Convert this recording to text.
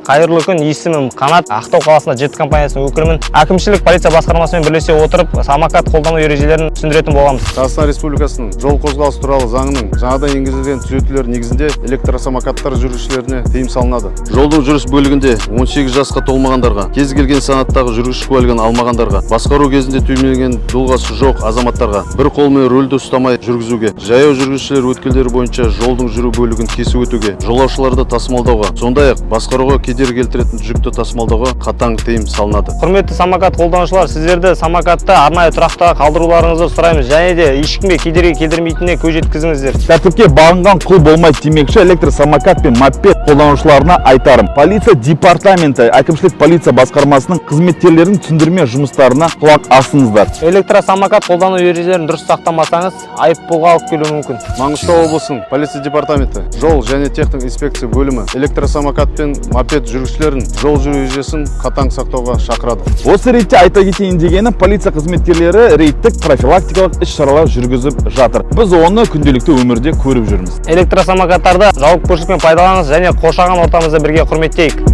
Қайырлы күн! Есімім Қанат, Ақтау қаласында Жеті компаниясының өкілімін. Әкімшілік полиция басқармасымен бірлесе отырып, самокат қолдану ережелерін түсіндіретін боламыз. Қазақстан Республикасының жол қозғалысы туралы заңының жаңадан енгізілген түзетулер негізінде электросамокаттар жүргізушілеріне тыйым салынады. Жолдың жүріс бөлігінде 18 жасқа толмағандарға, кез келген санаттағы жүргізуші куәлігін алмағандарға, басқару кезінде түймеленген дулығасы жоқ азаматтарға, бір қолмен рульді ұстамай жүргізуге, жаяу жүргіншілер өткелдері бойынша жолдың жүру бөлігін кесіп өтуге, жолаушыларды тасымалдауға, сондай-ақ басқаруға кедергі келтіретін жүкті тасымалдауға қатаң тыйым салынады. Құрметті самокат қолданушылар, сіздерді самокатты арнайы тұрақта қалдыруларыңызды сұраймыз және де ешкімге кедергі келтірмейтініне көз жеткізіңіздер. Тәртіпке бағынған құл болмайды демекші, электросамокат пен мопед қолданушыларына айтарым: полиция департаменті, әкімшілік полиция басқармасының қызметкерлерінің түсіндірме жұмыстарына құлақ асыңыздар. Электросамокат қолдану ережелерін дұрыс сақтамасаңыз, айыппұлға алып келуі мүмкін. Маңғыстау облысының полиция департаменті жол және техник инспекция бөлімі электросамокат пен мопед жүргізушілерін жол жүру ережесін қатаң сақтауға шақырады. Осы ретте айта кетейін дегенім, полиция қызметкерлері рейдтік профилактикалық іс-шаралар жүргізіп жатыр. Біз оны күнделікті өмірде көріп жүрміз. Электросамокаттарды жауапкершілікпен пайдаланыңыз және қоршаған ортамызды бірге құрметтейік.